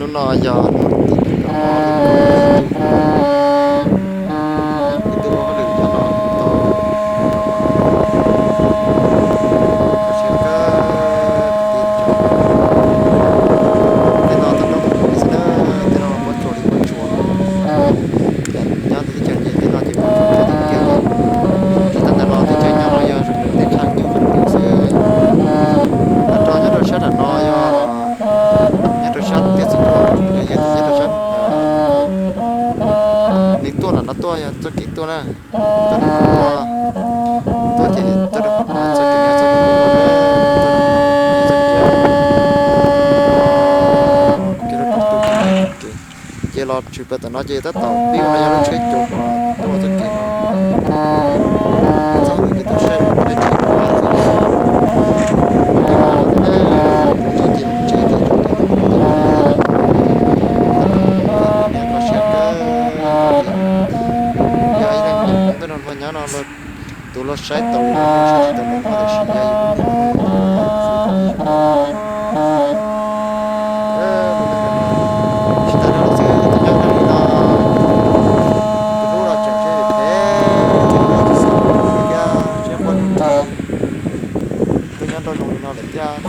Hnub no yog hnub tim nees nkaum ob lub, ib tug ua hauj lwm nyob no tau kho siab kawg. Tej no tau nroj mus tsuas li xwb na, tej no muab tsuas li muab tsuas. Nyob teb chaws nce teb no ces muab tsuas tau tiag tiag li. Tsis tas ntawd los teb chaws nyob no yog zoo nkaus tej qhaj nyuj qhaj twm xwb. Tag nrho nyob rau sab nram no yog nyob rau sab tiaj txhua tuaj, yog yog tias nyob rau sab nws tuaj nram no tuaj yog txoj kev tuaj na, tuaj rau qhov tuaj, tuaj ces tuaj rau qhov txoj kev, txoj kev tuaj, txoj kev, kev rau qhov tuaj, kev ces los tshwm plaws tom no ces tab tom pib ua no yog lub tsheb cua uas tuaj txoj kev no. Txog lawm ces tuaj saib ua dab tsi, ua dab tsi, ua dab tsi, ua dab tsi, kho siab kawg. Yog ib leeg nyob no los tus luag saib tau, saib tsis tau los no tiam sis yog yus lub neej no, tsis tas no los xwb, tus nyob no li no, tus hlub los tseem tshuav yus phem, tsis xav thiab, siab quaj rau tus nyob nrau zoo li no lawm thiab.